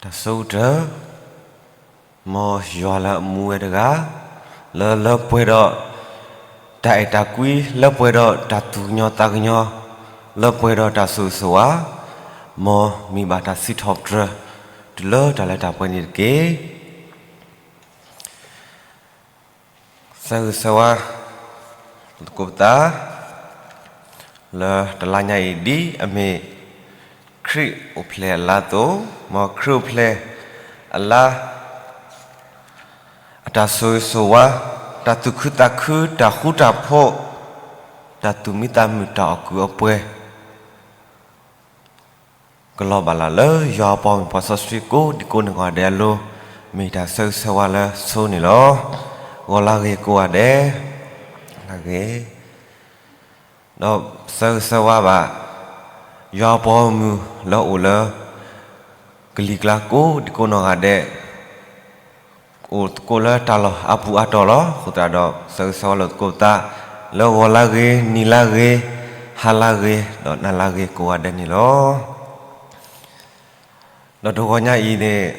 တၢ်ဆိကတၢၢ်, မ်ယွၤလၢအမူဝဲတဂၤ, လၢလၢပှဲၤဒီးတၢ်အဲၣ်တၢ်ကွံ, လၢပှဲၤဒီးတၢ်သူၣ်ကညီၤသးကညီၤ, လၢပှဲၤဒီးတၢ်ဆိၣ်ဂ့ၤဆိၣ်ဝါ, မ်မံဘၣ်တၢ်စံးထီၣ်ပတြၢၤ တုၤလၢတၢ်လၢတၢ်ပှဲၤန့ၣ်တက့ၢ်. ဆၢဂ့ၤဆၢဝါသကိးပသး လၢတလါညါအံၤ ဒ်အမ့ၢ်ခရံာ်အိၣ်ဖျဲၣ်အလါအသိး, မ်ခရံာ်အိၣ်ဖျဲၣ်အလါ အတၢ်ဆိၣ်ဂ့ၤဆိၣ်ဝါ, တၢ်သူၣ်ခုသးခု, တၢ်ဃူတၢ်ဖိး, တၢ်သူၣ်မံသးမုာ်တၢ်အီၣ်ကုၢ်အီပှဲၤ ကလီၤဘၣ်လၢ်လၢယွၤအပှၤမုၢ်ပှၤစီဆှံကိးဒံကိးနီၢ်ဂၤဒဲးအလိၤ, မ့ၢ်တၢ်ဆၢဂ့ၤဆၢဝါလၢဆိန့ၣ်လီၤ. ဂီၤလၢဂ့ၤကိးဂၤဒဲး, လၢဂ့ၤ, ဒီးဆၢဂ့ၤဆၢဝါဘၣ် ယွၤအပှၤဂီၢ်မုၢ်လၢအိၣ်လၢ ကလံၤကျါကိးဒံကိးနီၢ်ဂၤဒဲး အိၣ်သကိးလၢတၢ်လီၢ်အါပူၤအါတီၤလီၤ. အဃိသတးဒီး ဆၢဂ့ၤဆၢဝါလိာ်သကိးပသး လၢဂီၤလၢဂ့ၤ, နံၤလၢဂ့ၤ, ဟါလၢဂ့ၤ, ဒီးနၤလၢဂ့ၤကိးဂၤဒဲးန့ၣ်လီၤ. ဒီးတဂီၤညါအံၤန့ၣ်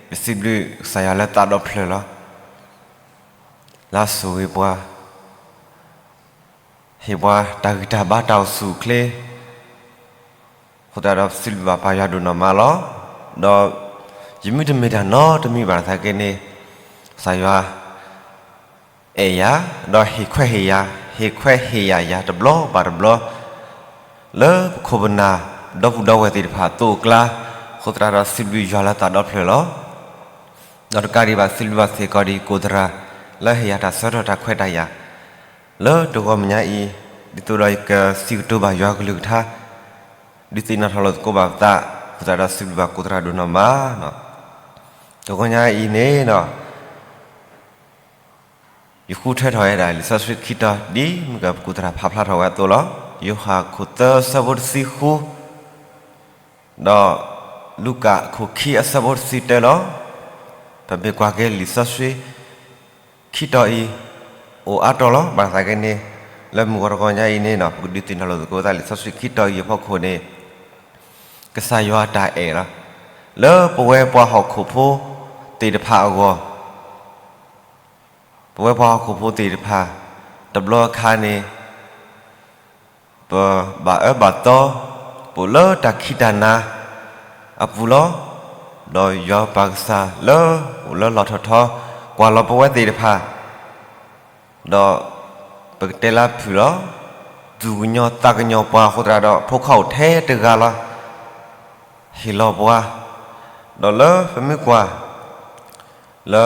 ပစံးဘျုးကစၢ်ယွၤလၢသးဒီဖျၢၣ်လီၤ. လၢအဆိၣ်ဂ့ၤပှၤ ဟ့ၣ်ပှၤတၢ်ဂံၢ်တၢ်ဘါတၢ်အိၣ်ဆူၣ်အိၣ်ချ့, အဃိသတးဒီး ပစံးဘျုးဘၣ်ပၢ်ယွၤဒိၣ်နီၢ်မးလီၤ. ဒီးယမ့ၢ်တမ့ၢ်တၢ်နီတမံၤဘၣ်သနာ်က့န့ၣ် ကစၢ်ယွၤအဲၣ်ယၤ, ဒီးဟ့ၣ်ခွဲးဟ့ၣ်ယာ်, ဟ့ၣ်ခွဲးဟ့ၣ်ယာ်ယၤတဘျီဘၣ်တဘျီ လၢပခိၣ်ပနၢ် ဒီပုၢ်ဒီဝဲၢ်သ့ၣ်တဖၣ်အသိးအကျါ, အဃိသတးဒီးစံးဘျုးယွၤလၢသးဒီဖျၢၣ်လီၤ. ဒီးတကးဒံးဘၣ် စံးဘျုးဘၣ်စ့ၢ်ကီးဒံးကိးသရၣ် လၢဟ့ၣ်ယၤတၢ်ဆၢထၢၣ်တၢ်ခွဲးတၢ်ယာ် လၢတဂီၤမဲာ်ညါအံၤ, ဒ်သိးဒီးယကစံးကတိၤဘၣ်ယွၤကလုၢ်ကထါ ဒုးသ့ၣ်နီၣ်ထီၣ်လိာ်သကိးဘၣ်ပသး, အဃိသတးဒီးစံးဘျုးဘၣ်ကိးသရၣ်ဒိၣ်နီၢ်မး. တဂီၤညါအံၤန့ၣ်ဒီး ယဃုထၢထီၣ်ဝဲဒၣ်လံာ်စီဆှံခံတီၤ ဒ်မုၢ်ကပကိးသရၣ်ဖးဖျါထီၣ်ဝဲအသိးလီၤ. ယိၤဟၣ်အခိၣ်သၢအဆၢဖိတဆံဃု ဒီးလူၤကၣ်အခိၣ်ခံအဆၢဖိတဆံတၢလီၤ. ပမ့ၢ်ကွၢ်က့ၤလံာ်စီဆှံခံတီၤအံၤ အိၣ်အါတီၤလီၤ. ဘၣ်သနာ်က့န့ၣ် လၢမုၢ်ဂီၤတဂီၤညါအံၤန့ၣ်ဒီး ပကဒုးသ့ၣ်နီၣ်လိာ်သကိးသးလံာ်စီဆှံခံတီၤအံၤအဖီခိၣ်န့ၣ် ကစၢ်ယွၤတၢ်အဲၣ်လီၤ. လၢပဝဲပှၤဟီၣ်ခိၣ်ဖိသ့ၣ်တဖၣ်အဂီၢ် ပဝဲပှၤဟီၣ်ခိၣ်ဖိသ့ၣ်တဖၣ် တဘျီအခါန့ၣ် ပဘၣ်အၢဘၣ်သီ ပအိၣ်လၢတၢ်ခံးတၢ်နၤအပူၤလီၤ. ဒီးယွၤပၢ်ကစၢ်လၢအိၣ်လၢလီၢ်ထီၣ်ထီ ကွၢ်လီၤပဝဲသ့ၣ်တဖၣ် ဒီးပကတဲလၢဖုၣ်လီၤ. သူၣ်ကညီၤသးကညီၤပှၤအဃိသတးဒီး ဖိခွါအိၣ်ထဲတဂၤလီၤ. ဟ့ၣ်လီၤပှၤ ဒီးလၢပမ့ၢ်ကွၢ်လၢ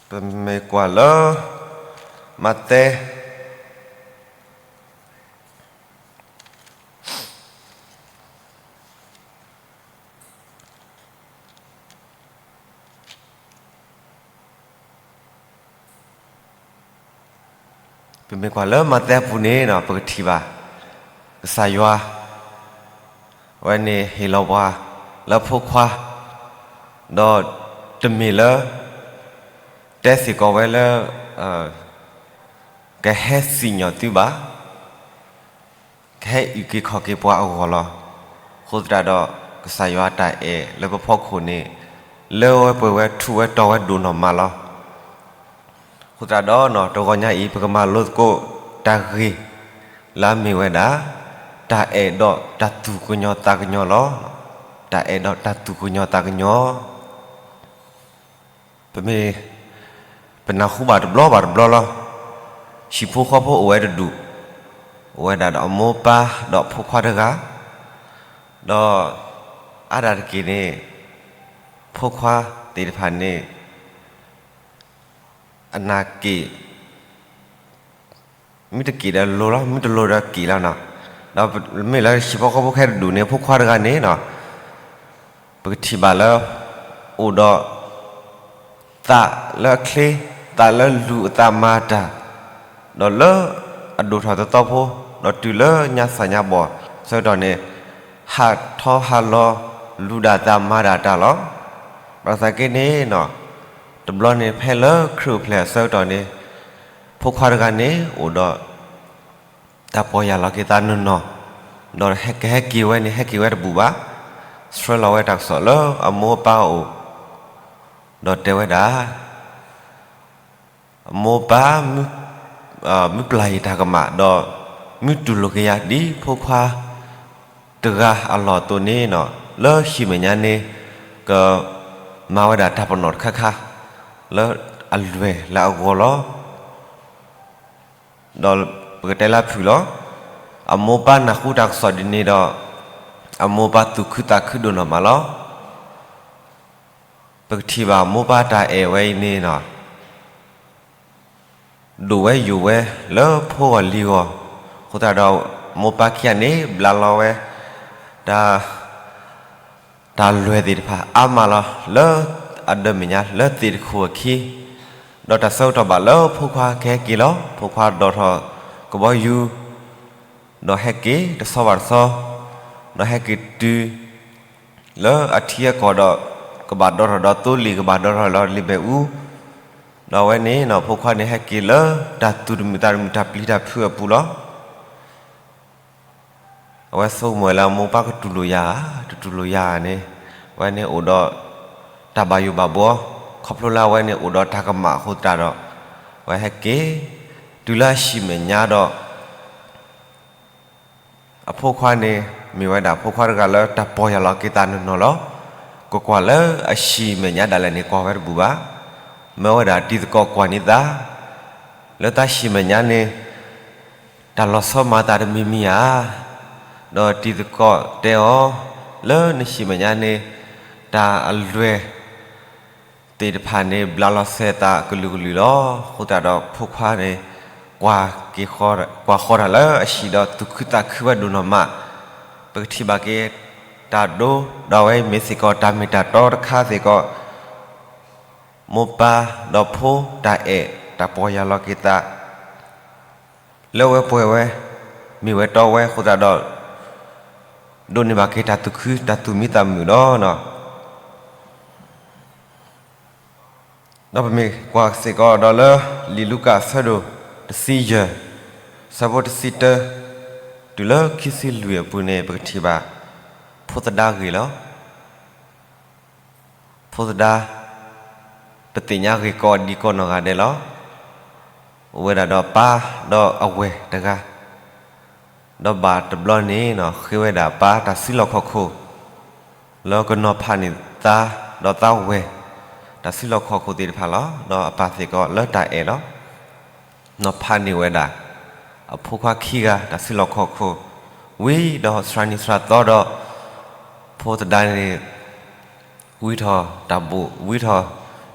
ပမ့ၢ်ကွၢ်လၢ မးသဲ ပမ့ၢ်ကွၢ်လၢမးသဲအပူၤန့ၣ်ဒီး ပကထံၣ်ဘၣ် ကစၢ်ယွၤ အဝဲန့ၣ်ဟ့ၣ်လီၤပှၤလၢဖိခွါ, ဒီးတမ့ၢ်လၢ တဲစ့ၢ်ကီးဝဲလၢ ကဟဲစံၣ်ညီၣ်သုဘၣ်, ကဟဲအုၣ်က့ၤခီၣ်က့ၤပှၤအဂီၢ်လီၤ. အဃိသတးဒီး ကစၢ်ယွၤတၢ်အဲၣ်လၢပဖီခိၣ်န့ၣ် လၢဝဲပှဲၤဝဲထူးဝဲတီၤဝဲဒိၣ်နီၢ်မးလီၤ. အဃိသတးဒီး တဂီၤညါအံၤ ပကမၤလိသကိးတၢ်ဂ့ၢ်လၢအမ့ၢ်ဝဲဒၣ် တၢ်အဲၣ်ဒီးတၢ်သူၣ်ကညီၤသးကညီၤလီၤ. တၢ်အဲၣ်ဒီးတၢ်သူၣ်ကညီၤသးကညီၤ ပမ့ၢ် ပနၢ်ဟူဘၣ်တဘျီဘၣ်တဘျီလီၤ. ဟံၣ်ဖိဃီဖိအိၣ်ဝဲတဒူၣ်, အိၣ်ဝဲဒၣ်ဒီးအမိၢ်ပၢ်ဒီးဖိခွါတဂၤ, ဒီးအါဒၣ်တက့ၢ်န့ၣ် ဖိခွါသ့ၣ်တဖၣ်န့ၣ် အနၢ်က့ၣ် မ့ၢ်တက့ၣ်ဒီးလိၤလီၤ, မ့ၢ်တလိၤဒီးက့ၣ်လီၤနီၤ. ဒီးမ့ၢ်လၢဟံၣ်ဖိဃီဖိခဲတဒူၣ်န့ၣ် ဖိခွါတဂၤန့ၣ်နီၤ ပကထံၣ်ဘၣ်လၢ အိၣ်ဒီး သးလၢအချ့, သးလၢလူၤအသးမၤတၢ်, ဒီးလၢအဒိၣ်ထီၣ်သသီဖိ, ဒီးတုၤလၢညါစၢ်ညါဘီၣ်ဆၢကတီၢ်န့ၣ် ဟးထီၣ်ဟးလီၤ လူၤဒၣ်သးမၤဒၣ်တၢ်လီၤ. ဘၣ်ဆၣ်က့န့ၣ်နီၤ တဘျီန့ၣ်ဖဲလၢခရံာ်အိၣ်ဖျဲၣ်အဆၢကတီၢ်န့ၣ် ဖိခွါတဂၤန့ၣ်အိၣ်ဒီး တၢ်ပီၢ်ယၢ်လီၤက့ၤသးနီၢ်နီၢ်, ဒီးကဟဲက့ၤဝဲန့ၣ် ဟဲက့ၤဝဲတဘူၣ်ဘၣ်, ဆှၢလီၤဝဲတၢ်ကစီၣ်လၢအမိၢ်အပၢ်အအိၣ်, ဒီးတဲဝဲဒၣ်, အမိၢ်ပၢ်, မုၢ်ပျၢ်ယတၢ်ကမၣ် ဒီးမုၢ်တူၢ်လိာ်က့ၤယၤဒ်ဖိခွါတဂၤအလီၢ်အသိးန့ၣ်, လၢဟံၣ်မဲာ်ညါန့ၣ် ကမၤဝဲဒၣ်တၢ်ပနီၣ်တခါခါ လၢအလွဲၢ်လၢအဂီၢ်လီၤ. ဒီးပကတဲလၢဖုၣ်လီၤ. အမိၢ်ပၢ်နၢ်ဟူတၢ်ကစီၣ်ဒ်န့ၣ်ဒီး, အမိၢ်ပၢ်သူၣ်ခုသးခုဒိၣ်နီၢ်မးလီၤ. ပကထံၣ်ဘၣ်မိၢ်ပၢ်တၢ်အဲၣ်ဝဲအံၤန့ၣ်, ဒိၣ်ဝဲယိာ်ဝဲလၢဖိဂီၢ်လံၤဂီၢ်, အဃိသတးဒီး မိၢ်ပၢ်ခံဂၤန့ၣ် ဘျးလီၤဝဲ တၢ် တၢ်လွဲၢ်သ့ၣ်တဖၣ်အါမးလီၤ လၢအဒၢမဲာ်ညါလၢသ့ၣ်တခိၣ်အခံ, ဒီးတၢ်ဆၢကတီၢ်ဘၣ်လၢဖိခွါကဟဲက့ၤလီၤ. ဖိခွါဒိးထီၣ်ကဘီယူၤ, ဒီးဟဲက့ၤတဆီဘၣ်တဆီ, ဒီးဟဲက့ၤတုၤလၢအထံအကီၢ်ဒီး ကဘၣ်ဒိးထီၣ်ဒီးသိလ့ၣ် ကဘၣ်ဒိးထီၣ်ဒီးလံာ်မဲာ်အူ, ဒီးအဝဲန့ၣ် ဖိခွါန့ၣ်ဟဲက့ၤလၢတၢ်သူၣ်တမုာ်သးတမုာ် တၢ်ပျံၤတၢ်ဖုးအပူၤလီၤ. အဝဲဆိကမိၣ်ဝဲလၢမိၢ်ပၢ်ကတူၢ်လိာ်ယၤဧါ, တတူၢ်လိာ်ယၤဧါန့ၣ်, အဝဲန့ၣ်အိၣ်ဒီးတၢ်ဘၣ်ယိၣ်ဘၣ်ဘှီ, ခီဖျိလၢအဝဲန့ၣ်အိၣ်ဒီးတၢ်ကမၣ်အဃိသတးဒီး, အဝဲဟဲက့ၤတုၤလၢအဟံၣ်မဲာ်ညါဒီး အဖိခွါန့ၣ် မ့ၢ်ဝဲဒၣ်ဖိခွါတဂၤလၢတၢ်ပီၢ်ယၢ်လီၤက့ၤသးနီၢ်နီၢ်လီၤ. ကကွၢ်လၢအဟံၣ်မဲာ်ညါဒၣ်လဲာ်န့ၣ် ကွၢ်ဝဲတဘူၣ်ဘၣ်. မၢဝဲဒၣ်တံၤသကိးကွၢ်န့ၢ်သး လၢသးဟံၣ်မဲာ်ညါန့ၣ် တၢ်လီၤဆီမၤသးတမံၤမံၤဧါ. ဒီးတံၤသကိးတဲအီၤ, လၢနဟံၣ်မဲာ်ညါန့ၣ် တၢ်အလွဲၢ်သ့ၣ်တဖၣ်န့ၣ် ဘျးလီၤစဲၤသးကလုာ်ကလုာ်လီၤ. အဃိသတးဒီးဖိခွါန့ၣ် ကွၢ်က့ၤ, ကွၢ်ဃီၤတၢ်လၢအဟံၣ်ဒီးသူၣ်ခုသးခုဝဲဒိၣ်နီၢ်မး, ပကထံၣ်ဘၣ်က့ၤတၢ်ဒိ, ဒီးအဝဲမ့ၢ်စ့ၢ်ကီးတၢ်မ့ၢ်တၢ်တီတခါစ့ၢ်ကီး, မိၢ်ပၢ်ဒီးဖိတၢ်အဲၣ် တၢ်ပီၢ်ယၢ်လီၤက့ၤသး လၢဝဲပှဲၤဝဲ, မ့ၢ်ဝဲတီဝဲအဃိသတးဒီး, ဒိးန့ၢ်ဘၣ်က့ၤတၢ်သူၣ်ခု တၢ်သူၣ်မံသးမုာ်လီၤ. ဒီးပမ့ၢ်ကွၢ်စ့ၢ်ကီးဒီးလၢ လံာ်လူၤကၣ်အဆၢဒိၣ်တဆံယဲၢ်, အဆၢဖိတဆံတၢ တုၤလၢခံဆံလွံၢ်အပူၤန့ၣ် ပကထံၣ်ဘၣ် ဖိသဒါဂ့ၢ်လီၤ. ဖိသဒါ, ပသ့ၣ်ညါဂ့ၢ်ကီးဒံးကီးနီၢ်ဂၤဒဲးလီၤ. အိၣ်ဝဲဒၣ်ဒီးပၢ်ဒီးအဝဲၢ်တဂၤ, ဒီးဘၣ်တဘျီန့ၣ် ဃ့ဝဲဒၣ်ပၢ်တၢ်စုလီၢ်ခီၣ်ခိၣ် လၢကနီၤဖးန့ၢ်သး ဒီးသးဝဲၢ် တၢ်စုလီၢ်ခီၣ်ခိၣ်သ့ၣ်တဖၣ်လီၤ. ဒီးအပၢ်စ့ၢ်ကီးလၢတၢ်အဲၣ်လီၤ. နီၤဖးန့ၢ်ဝဲဒၣ် အဖိခွါခံဂၤတၢ်စုလီၢ်ခီၣ်ခိၣ်, ဝံၤဒီးစှၤနံၤစှၤသီဒီး ဖိသဒါန့ၣ် ဝံထီၣ်တၢ်ဘိၣ် ဝံထီၣ်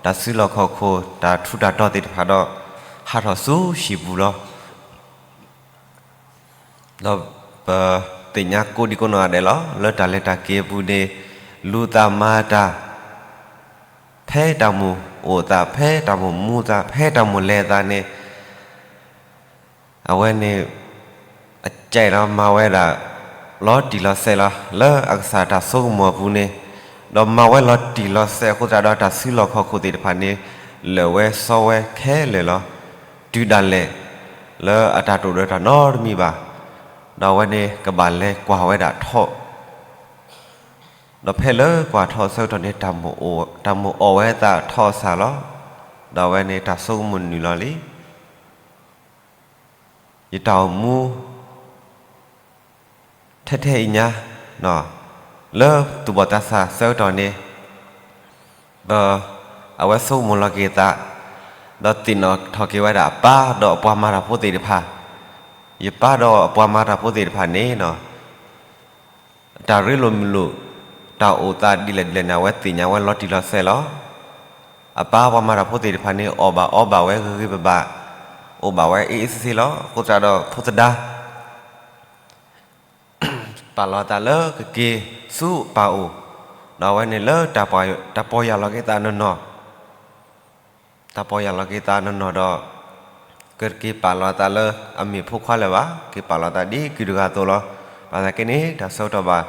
တၢ်စုလီၢ်ခီၣ်ခိၣ် တၢ်ထူးတၢ်တီၤသ့ၣ်တဖၣ်ဒီး ဟးထီၣ်ဆူဟံၣ်ပူၤလီၤ. ဒီးပသ့ၣ်ညါကိးဒံးကိးနီၢ်ဂၤဒဲးလီၤ. လၢတၢ်လဲၤတၢ်က့ၤအပူၤန့ၣ် လူၤသးမၤတၢ် ဖဲတၢ်မိၣ်အိၣ်သး ဖဲတၢ်မိၣ်မူသး ဖဲတၢ်မိၣ်လဲၤသးန့ၣ် အဝဲန့ၣ် အကဲဒီးမၤဝဲဒၣ် လီၤတံၢ်လီၤဆဲးလီၤ လၢအကစၢ်တၢ်ဆိကမိၣ်အပူၤန့ၣ်, ဒီးမၤဝဲလီၤတံၢ်လီၤဆဲးအဃိသတးဒီး တၢ်စုလီၢ်ခီၣ်ခိၣ်သ့ၣ်တဖၣ်န့ၣ် လၢာ်ဝဲစီဝဲခဲလၢာ်လီၤ. တုၤဒၣ်လဲာ် လၢအတၢ်တအိၣ်ဒီးတၢ်နီတမံၤဘၣ်, ဒီးအဝဲန့ၣ်ကဘၣ်လဲၤကွၢ်ဝဲဒၣ်ထီၣ် ဒီးဖဲလၢကွၢ်ထီၣ်အဆၢကတီၢ်န့ၣ် တၢ်မိၣ်အီၣ်ဝဲသးထီၣ်အစှၤလီၤ. ဒီးအဝဲန့ၣ်တၢ်ဆိကမိၣ်နုာ်လီၤလံ, ယတၢ်အိၣ်မူ ထဲထဲအံၤညါ လၢသူၣ်ဘီၣ်သးစၢ်အဆၢကတီၢ်န့ၣ် ဒီးအဝဲဆိကမိၣ်လီၤက့ၤသး, ဒီးသ့ၣ်နီၣ်ထီၣ်က့ၤဝဲဒၣ်အပၢ်ဒီးအပှၤမၤတၢ်ဖိသ့ၣ်တဖၣ်, ယပၢ်ဒီးအပှၤမၤတၢ်ဖိသ့ၣ်တဖၣ်န့ၣ် တၢ်ရ့လိာ်မုာ်လိာ် တၢ်အိၣ်သးဒ်လဲၣ်ဒ်လဲၣ်န့ၣ် အဝဲသ့ၣ်ညါဝဲလီၤတံၢ်လီၤဆဲးလီၤ. အပၢ်ပှၤမၤတၢ်ဖိသ့ၣ်တဖၣ်န့ၣ် အီၣ်ဘၣ်အီဘၣ်ဝဲဂ့ၤဂ့ၤဘၣ်ဘၣ်, အိၣ်ဘၣ်ဝဲအ့ၣ်အ့ၣ်စ့ၢ်စ့ၢ်လီၤ. အဃိသတးဒီးဖိသဒါ ပာ်လီၤသးလၢကက့ၤဆူအပၢ်အိၣ်, ဒီးအဝဲန့ၣ်လၢ တၢ်ပီၢ်ယၢ်လီၤက့ၤသးနီၢ်နီၢ်, တၢ်ပီၢ်ယၢ်လီၤက့ၤသးနီၢ်နီၢ်ဒီး ကက့ၤပာ်လီၤသးလၢအမ့ၢ်ဖိခွါလၢၤဘၣ်, က့ၤပာ်လီၤသးဒ်ကုၢ်တဂၤအသိးလီၤ. ဘၣ်ဆၣ်က့န့ၣ် တၢ်ဆၢကတီၢ်ဘၣ်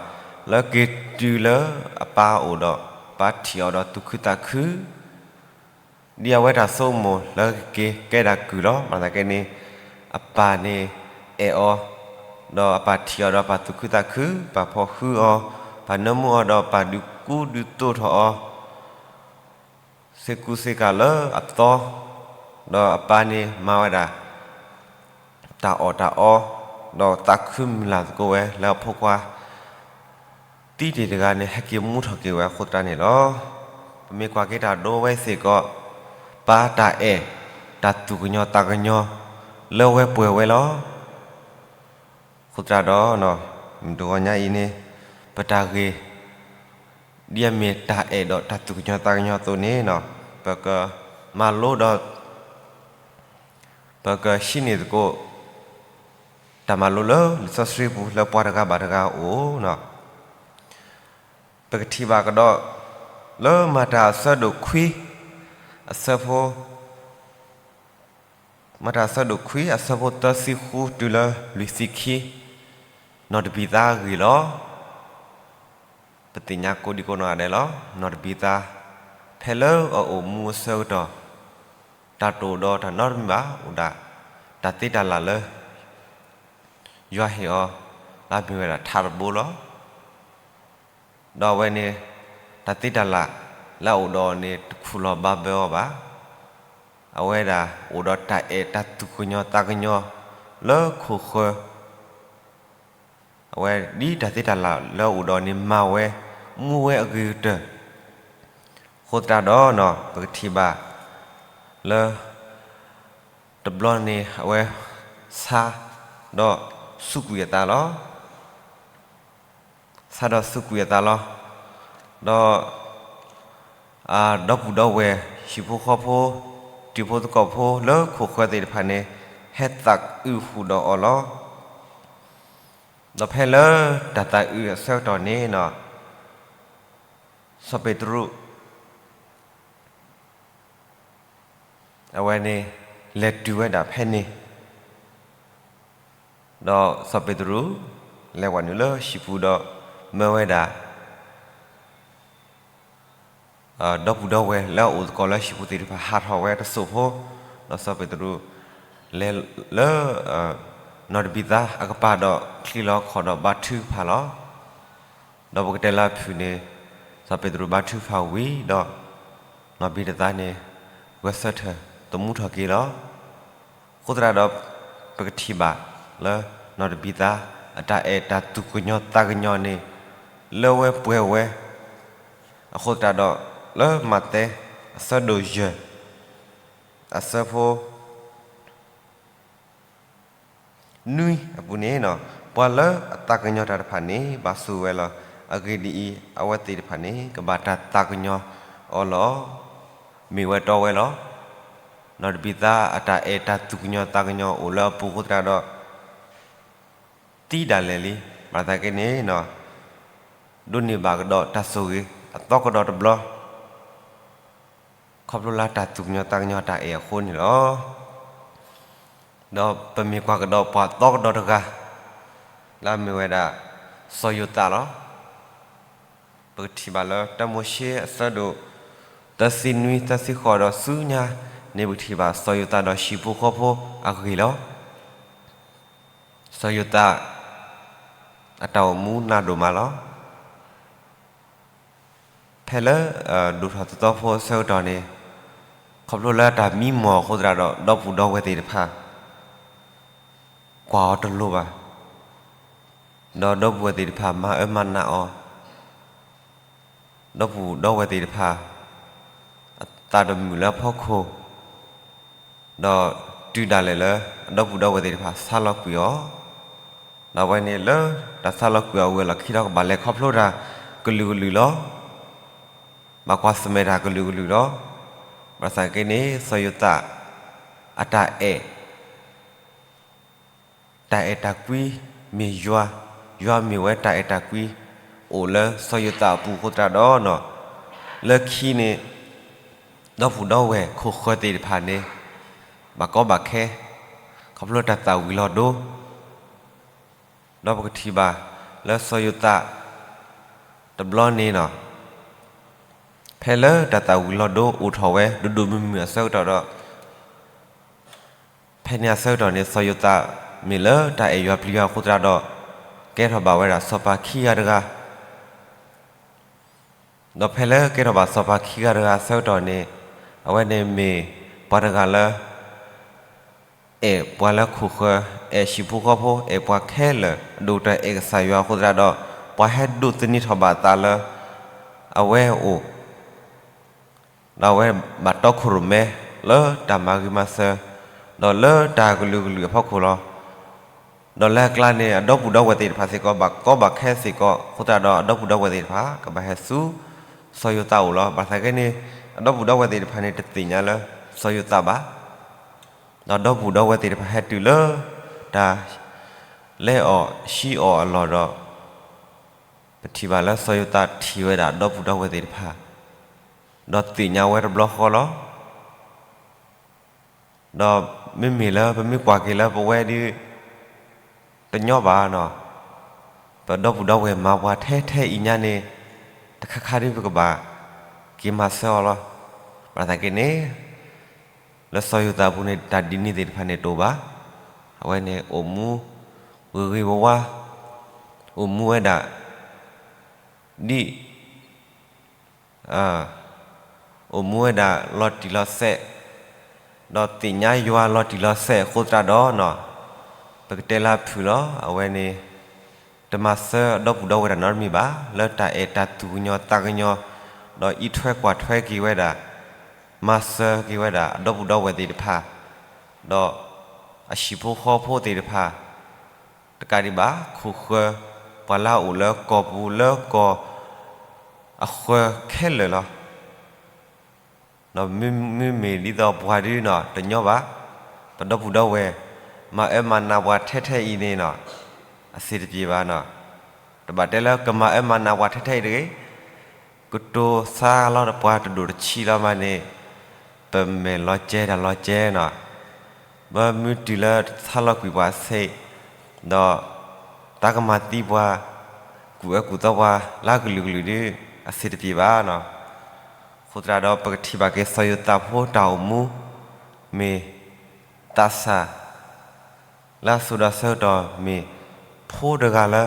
လၢက့ၤတုၤလၢအပၢ်အိၣ်ဒီး ပၢ်ထံၣ်အီၤဒီးသူၣ်ခုသးခု ဒ်အဝဲတၢ်ဆိကမိၣ်လၢကက့ၤကဲဒၣ်ကုၢ်လီၤ. ဘၣ်ဆၣ်က့န့ၣ် အပၢ်န့ၣ်အဲၣ်အီၤ ဒီးအပၢ်ထံၣ်အီၤဒီးပၢ်သူၣ်ခုသးခု, ပၢ်ဖီၣ်ဃုအီၤ, ပၢ်နၢမူအီၤဒီးပၢ်ဒုးကူဒုးသိးထီၣ်အီၤ စ့ကူစ့ကၤလၢအသီ, ဒီးအပၢ်န့ၣ်မၤဝဲဒၣ် တၢ်အီၣ်တၢ်အီ, ဒီးသးခုမုၢ်လၢ်သကိးဝဲလၢအဖိခွါ သံတ့ၢ်တဂၤန့ၣ် ဟဲက့ၤမူထီၣ်က့ၤဝဲအဃိသတးန့ၣ်လီၤ. ပမ့ၢ်ကွၢ်က့ၤတၢ်ဒိဝဲစ့ၢ်ကီး, ပၢ်တၢ်အဲၣ်, တၢ်သူၣ်ကညီၤသးကညီၤ လၢဝဲပှဲၤဝဲလီၤ. အဃိသတးဒီး, မုၢ်တဂီၤညါအံၤန့ၣ်, ပတၢ်ဂ့ၢ် ဒ်အမ့ၢ်တၢ်အဲၣ်ဒီးတၢ်သူၣ်ကညီၤသးကညီၤအသိးန့ၣ်, ပကမၤလိဒီး ပကဟံးန့ၢ်သကိး တၢ်မၤလိလၢလံာ်စီဆှံပူၤလၢပှၤတဂၤဘၣ်တဂၤအအိၣ်, ပကထံၣ်ဘၣ်ကဒီး လၢမၤတၢ်အဆၢဒိၣ်ခွံ အဆၢဖိ မၤတၢ်အဆၢဒိၣ်ခွံ အဆၢဖိသၢဆံဃု တုၤလၢလွံၢ်ဆံခံ, နီၢ်တဘံၤသါအဂ့ၢ်လီၤ. ပသ့ၣ်ညါကိးဒံကိးနီၢ်ဂၤဒဲးလီၤ. နီၢ်တဘံၤသါ ဖဲလၢအအိၣ်မူအဆၢကတီၢ်, တၢ်တအိၣ်ဒီးတၢ်နီတမံၤဘၣ်, အိၣ်ဒၣ်တၢ်သ့တၢ်လၢ်လၢ ယွၤဟ့ၣ်အီၤ လၢအမ့ၢ်ဝဲဒၣ်ထးတဘိလီၤ. ဒီးအဝဲန့ၣ် တၢ်သ့တၢ်လၢ်လၢအအိၣ်ဒီးအီၤန့ၣ် တခူၣ်လီၤဘၣ်ဘၢအီၤဘၣ်. အဝဲဒၣ်အိၣ်ဒီးတၢ်အဲၣ်တၢ်သူၣ်ကညီၤသးကညီၤလၢခိၣ်ဃၢၤ, အဝဲဒ်တၢ်သ့တၢ်လၢ်လၢအအိၣ်ဒီးအီၤန့ၣ် မၤဝဲမူဝဲအဂ့ၤကတၢၢ် အဃိသတးဒီး ပကထံၣ်ဘၣ်လၢ တဘျီန့ၣ် အဝဲဆါဒီးစူးကွံာ်အသးလီၤ. ဆါဒီးစူးကွံာ်အသးလီၤ. ဒီး ဒီပုၢ်ဒီဝဲၢ် ဟံၣ်ဖိဃီဖိ တံၤဖိသကိးဖိလၢခိၣ်ဃၢၤသ့ၣ်တဖၣ်န့ၣ် ဟဲသးအုးဃုာ်ဒီးအီၤလီၤ. ဒီးဖဲလၢတၢ်သးအုးအဆၢကတီၢ်န့ၣ် စီၤပ့းတရူး အဝဲန့ၣ် လဲၤတုၤဝဲဒၣ်ဖဲန့ၣ်, ဒီးစီၤပ့းတရူး လဲၤဝဲနုာ်လၢဟံၣ်ပူၤဒီး မၢဝဲဒၣ် ဒီပုၢ်ဒီဝဲၢ်လၢအအိၣ်သကိးလၢဟံၣ်ပူၤသ့ၣ်တဖၣ် ဟးထီၣ်ဝဲတစိၢ်ဖိ, ဒီးစီၤပ့းတရူး လဲၤလၢ နီၢ်တဘံၤသါအကပၤဒီး ချံးလီၤခီၣ်ဒီးဘါထုကဖၣ်လီၤ. ဒီးပကတဲလၢအဖုၣ်န့ၣ် စီၤပ့းတရူးဘါထုကဖၣ်ဝံၤဒီး နီၢ်တဘံၤသါန့ၣ် ဂဲၤဆၢထၢၣ်သမူထီၣ်က့ၤလီၤ. အဃိသတးဒီး ပကထံၣ်ဘၣ်လၢ နီၢ်တဘံၤသါ အတၢ်အဲၣ်တၢ်သူၣ်ကညီၤသးကညီၤန့ၣ် လၢဝဲပှဲၤဝဲ အဃိသတးဒီး လၢမးသဲ အဆၢဒိၣ်ယဲၢ် အဆၢဖိ နွံအပူၤန့ၣ်, ပှၤလၢအသးကညီၤတၢ်တဖၣ်န့ၣ် ဘၣ်ဆိၣ်ဝဲလီၤ. အဂ့ၢ်ဒ်အံၤ, အဝဲသ့ၣ်တဖၣ်န့ၣ် ကဘၣ်တၢ်သးကညီၤအီၤလီၤ. မ့ၢ်ဝဲတီဝဲလီၤ. နီၢ်တဘံၤသါအတၢ်အဲၣ်တၢ်သူၣ်ကညီၤသးကညီၤအိၣ်လၢအပူၤအဃိသတးဒီး သံဒၣ်လဲာ်လံ. ဘၣ်ဆၣ်သနာ်က့န့ၣ် ဒိးန့ၢ်ဘၣ်ကဒီးတၢ်ဆိၣ်ဂ့ၤအသီကဒီးတဘျီ ခီဖျိလၢတၢ်သူၣ်ကညီၤသးကညီၤတၢ်အဲၣ်အဃိန့ၣ်လီၤ. ဒီးပမ့ၢ်ကွၢ်ကဒီးပှၤသီကဒီးတဂၤ လၢအမ့ၢ်ဝဲဒၣ် စီၤယိၤသးလီၤ. ပကထံၣ်ဘၣ်လၢတၢမိၤၡ့အဆၢဒိၣ် သၢဆံနွံ သၢဆံဃိး ဒီးဆူညါန့ၣ် ပကထံၣ်ဘၣ်စီၤယိၤသးဒီးဟံၣ်ဖိဃီဖိအဂ့ၢ်လီၤ. စီၤယိၤသး အတၢ်အိၣ်မူနးဒိၣ်မးလီၤ. ဖဲလၢ ဒိၣ်ထီၣ်သီသီဖိအဆၢကတီၢ်န့ၣ် ခီဖျိလၢတၢ်မံမီၢ်အဃိသတးဒီး ဒီပုၢ်ဒီဝဲၢ်သ့ၣ်တဖၣ် ကွၢ်အီၤတလိၤဘၣ်. ဒီးဒီပုၢ်ဝဲၢ်သ့ၣ်တဖၣ်မၤအၢမၤနးအီၤ, ဒီပုၢ်ဒီဝဲၢ်သ့ၣ်တဖၣ် အသးတမုာ်လၢအဖီခိၣ်, ဒီးတုၤဒၣ်လဲာ်လၢ အဒီပုၢ်ဒီဝဲၢ်သ့ၣ်တဖၣ်ဆါလီၤကွံာ်အီၤ, ဒီးအဝဲန့ၣ်လၢတၢ်ဆါလီၤကွံာ်အီၤဝံၤအလီၢ်ခံဒီး ကဘၣ်လဲၤခီဖျိတၢ်ကလုာ်ကလုာ်လီၤ. ဘၣ်ကွၢ်ဆၢၣ်မဲာ်တၢ်ကလုာ်ကလုာ်လီၤ. ဘၣ်ဆၣ်သနာ်က့န့ၣ် စီၤယိၤသး အတၢ်အဲၣ် တၢ်အဲၣ်တၢ်ကွံ မ့ၢ်ယွၤ, ယွၤမ့ၢ်ဝဲတၢ်အဲၣ်တၢ်ကွံ အိၣ်လၢစီၤယိၤသးအပူၤအဃိသတးဒီး လၢခံန့ၣ် ဒီပုၢ်ဒီဝဲၢ်ခိၣ်ဃၢၤသ့ၣ်တဖၣ်န့ၣ် ဘၣ်ကီဘၣ်ခဲ ခီဖျိတၢ်သၣ်ဝံၤလီၤဒိ ဒီးပကထံၣ်ဘၣ်လၢစီၤယိၤသး တဘျီန့ၣ် ဖဲလၢတၢ်သၣ်ဝံၤလီၤဒိအိၣ်ထီၣ်ဝဲ ဒိၣ်ဒိၣ်မုၢ်မုၢ်အဆၢကတီၢ်ဒီး ဖဲန့ၣ်အဆၢကတီၢ်န့ၣ် စီၤယိၤသး မ့ၢ်လၢတၢ်အဲၣ်ယွၤပျံၤယွၤအဃိသတးဒီး ကဲထီၣ်ဘၣ်ဝဲဒၣ်စီၤပၤခံဂၤတဂၤ, ဒီးဖဲလၢကဲထီၣ်ဘၣ်စီၤပၤခံဂၤတဂၤအဆၢကတီၢ်န့ၣ် အဝဲန့ၣ်မ့ၢ်ပှၤတဂၤလၢ အဲၣ်ပှၤလၢခိၣ်ဃၢၤ, အဲၣ်ဟံၣ်ဖိဃီဖိ, အဲၣ်ပှၤခဲလၢာ်, အဒိၣ်ကတၢၢ်အဲၣ်ကစၢ်ယွၤအဃိသတးဒီး ပှၤဟဲဒိးသန့ၤထီၣ်ဘၣ်အသးလၢ အဝဲအအိၣ် ဒီးအဝဲဘၣ်တီခိၣ်ရိၣ်မဲလၢတၢ်မၤဂ့ၤမၤစၢၤ, ဒီးလၢတၢ်ကလုာ်ကလုာ်အဖီခိၣ်လီၤ. ဒီးလၢအကျါန့ၣ် အဒီပုၢ်ဒီဝဲၢ်သ့ၣ်တဖၣ်စ့ၢ်ကီး ဘၣ်ကီဘၣ်ခဲစ့ၢ်ကီးအဃိသတးဒီး အဒီပုၢ်ဒီဝဲၢ်သ့ၣ်တဖၣ် ကဘၣ်ဟဲဆူ စီၤယိၤသးအအိၣ်လီၤ. ဘၣ်ဆၣ်က့န့ၣ် အဒီပုၢ်ဒီဝဲၢ်သ့ၣ်တဖၣ်န့ၣ် တသ့ၣ်ညါလၢစီၤယိၤသးဘၣ်. ဒီးဒီပုၢ်ဒီဝဲၢ်သ့ၣ်တဖၣ်ဟဲတုၤလၢ တၢ်လဲအီၣ်ဟံးအီၣ်အလီၢ်ဒီး ပထံၣ်ဘၣ်လၢစီၤယိၤသးထံၣ်ဝဲဒၣ်ဒီပုၢ်ဒီဝဲၢ်သ့ၣ်တဖၣ်, ဒီးသ့ၣ်ညါဝဲတဘျီဃီလီၤ. ဒီးမ့မ့ၢ်လၢပမ့ၢ်ကွၢ်က့ၤလၢပဝဲဒုး တညီဘၣ်နီၤ, ပဒီပုၢ်ဒီဝဲၢ်မၤပှၤထဲထဲအံၤညါန့ၣ် တခါခါဒုးပကဘၣ်က့ၤမၤစၢၤအီၤလီၤ. ဘၣ်ဆၣ်က့န့ၣ် လၢစီၤယိၤသးအပူၤန့ၣ် တၢ်ဒ်န့ၣ်သ့ၣ်တဖၣ်န့ၣ်တအိၣ်ဘၣ်. အဝဲန့ၣ်အိၣ်မူဂ့ၤဂ့ၤဝါဝါ, အိၣ်မူဝဲဒၣ် ဒ် အိၣ်မူဝဲဒၣ်လီၤတံၢ်လီၤဆဲး, ဒီးသ့ၣ်ညါယွၤလီၤတံၢ်လီၤဆဲးအဃိသတးဒီးနီၤ, ပကတဲလၢအဖုၣ်လီၤ. အဝဲန့ၣ် တမၤစၢၤအဒီပုၢ်ဒီဝဲၢ်တၢ်နီတမံၤဘၣ်, လၢတၢ်အဲၣ်တၢ်သူၣ်ကညီၤသးကညီၤ, ဒီးအံးထွဲကွၢ်ထွဲက့ၤဝဲဒၣ်, မၤစၢၤက့ၤဝဲဒၣ်အဒီပုၢ်ဒီဝဲၢ်သ့ၣ်တဖၣ်, ဒီးအဟံၣ်ဖိဃီဖိသ့ၣ်တဖၣ် တကးဒံးဘၣ် ခိၣ်ဃၢၤ ပှၤလၢအအိၣ်လၢကီၢ်ပူၤလၢကီၢ်အဃၢၤခဲလၢာ်လီၤ. ဒီးမ့မ့ၢ်ဒ်သိးပှၤဒုးနီၤ တညီဘၣ်, ပဒီပုၢ်ဒီဝဲၢ် မၤအၢမၤနးပှၤထဲထဲအံၤန့ၣ်နီၤ အဆင်တပြေဘၣ်နီၤ. တဘၣ်တဲလၢကမၤအၢမၤနးပှၤထဲထဲအံၤတဂ့ၤ, ကတိၤဆါလီၤပှၤတဒိၣ်တဆံးလီၤမးန့ၣ် ပမဲာ်လီၤကဲတၢ်လီၤကဲနီၤ. ဘၣ်မနုၤတုၤလၢတဆါလီၤကွံာ်ပှၤအဆ့, ဒီးတၢ်ကမၤသံပှၤ, ကူၣ်အၢကူၣ်သီပှၤလၢအကလုာ်ကလုာ်ဒုး အဆင်တပြေဘၣ်နီၤ. အဃိသတးဒီး ပကထံၣ်ဘၣ်က့ၤစီၤယိၤသးဖိတၢ်အိၣ်မူ မ့ၢ်သးစၢ် လၢအစိၤဒီးဆၢကတီၢ်မ့ၢ်ဖိတဂၤလၢ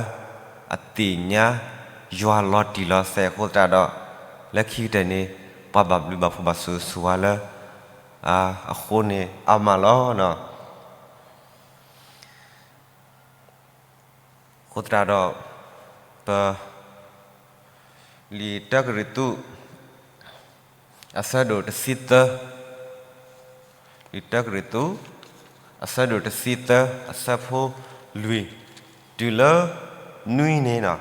အသ့ၣ်ညါယွၤလီၤတံၢ်လီၤဆဲးအဃိသတးဒီး လၢခံကတၢၢ်န့ၣ် ပှၤဘၣ်ဘျုးဘၣ်ဖှိၣ်ဘၣ်ဆိၣ်ဂ့ၤဆိၣ်ဝါလၢ အဃိန့ၣ်အါမးလီၤ. အဃိသတးဒီး ပ လံာ်တၢကရံၣ်သူး အဆၢဒိၣ်တဆံသၢ, လံာ်တၢကရံၣ်သူး အဆၢဒိၣ်တဆံသၢ အဆၢဖိလွံၢ် တုၤလၢနွံန့ၣ်နီၤ, လံာ်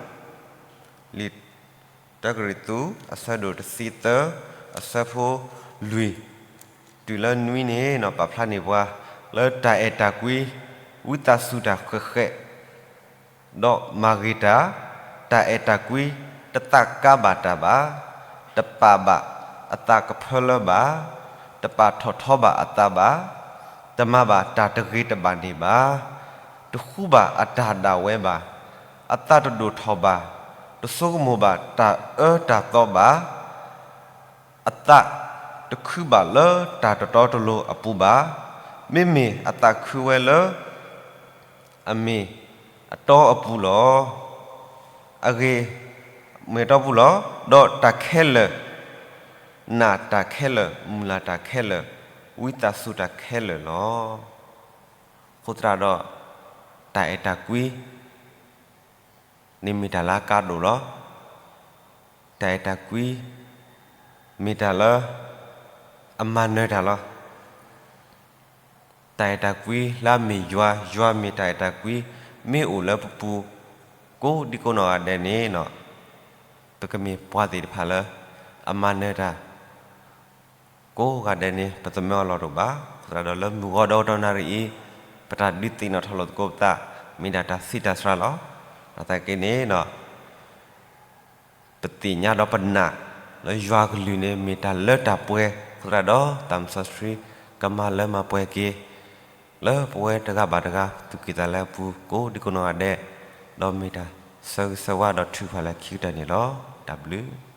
တၢကရံၣ်သူး အဆၢဒိၣ်တဆံသၢ အဆၢဖိလွံၢ် တုၤလၢနွံန့ၣ်နီၤ ပာ်ဖျါန့ၢ်ပှၤ လၢတၢ်အဲၣ်တၢ်ကွံ ဝံသးစူၤတၢ်ဃဲးဃဲး ဒီးမၤဂ့ၤတၢ်, တၢ်အဲၣ်တၢ်ကွံ တသးကါဘၣ်တၢ်ဘၣ်, တပာ်ဘၣ်အသးကဖၢလၢဘၣ်, တပာ်ထီၣ်ထီဘၣ်အသးဘၣ်, တမၤဘၣ်တၢ်တဂ့ၤတဘၣ်န့ၣ်ဘၣ်, တဃူဘၣ်အတၢ်ဒၣ်ဝဲဘၣ်, အသးတဒိၣ်ထီၣ်ဘၣ်, တဆိကမိၣ်ဘၣ်တၢ်အၢတၢ်သီဘၣ် အသးတခုဘၣ်လၢတၢ်တတီတလိၤအပူၤဘၣ်. မ့မ့ၢ်အသးခုဝဲလၢ အမ့ၢ်အတီအပူၤလီၤ. အဂ့ၢ်မ့ၢ်အတီပူၤလီၤ. ဒီးတၢ်ခဲလၢာ်, နာ်တၢ်ခဲလၢာ်, မုၢ်လၢ်တၢ်ခဲလၢာ်, ဝံသးစူၤတၢ်ခဲလၢာ်လီၤ. အဃိသတးဒီး တၢ်အဲၣ်တၢ်ကွံ န့ၣ်မ့ၢ်တၢ်လၢအကါဒိၣ်လီၤ. တၢ်အဲၣ်တၢ်ကွံ မ့ၢ်တၢ်လၢ အမၤနၢၤတၢ်လီၤ. တၢ်အဲၣ်တၢ်ကွံလၢအမ့ၢ်ယွၤ, ယွၤမ့ၢ်တၢ်အဲၣ်တၢ်ကွံ, မ့ၢ်အိၣ်လၢပပူၤ ကိးဒံကိးနီၢ်ဂၤဒဲးန့ၣ်နီၤ, ပကမ့ၢ်ပှၤသ့ၣ်တဖၣ်လၢ အမၤနၢၤတၢ် ကိးဂၤဒဲးန့ၣ် ပသမၢအလီၢ်တအိၣ်ဘၣ်. အဃိသတးဒီးလၢမုၢ်ဂီၤဒီတနၣ်ရံၣ်အံၤ ပတၢ်ဒုးသ့ၣ်နီၣ်ထီၣ်လိာ်သကိးပသး မ့ၢ်ဒၣ်တၢ်ဆံးတၢ်စှၤလီၤ. ဘၣ်ဆၣ်က့န့ၣ် ပသ့ၣ်ညါဒီးပနာ် လၢယွၤကလုၢ်န့ၣ် မ့ၢ်တၢ်လၢတၢ်ပှဲၤ အဃိသတးဒီး သးစီဆှံ ကမၤလၢမၤပှဲၤက့ၤ လၢပဝဲတဂၤဘၣ်တဂၤ သူၣ်ကံၢ်သးလဲအပူၤ ကိးဒံကိးနီၢ်ဂၤဒဲး, ဒီးမ့ၢ်တၢ်ဆၢဂ့ၤဆၢဝါဒီးထုကဖၣ်လၢခံကတၢၢ်န့ၣ်လီၤ. တၢ်ဘျုး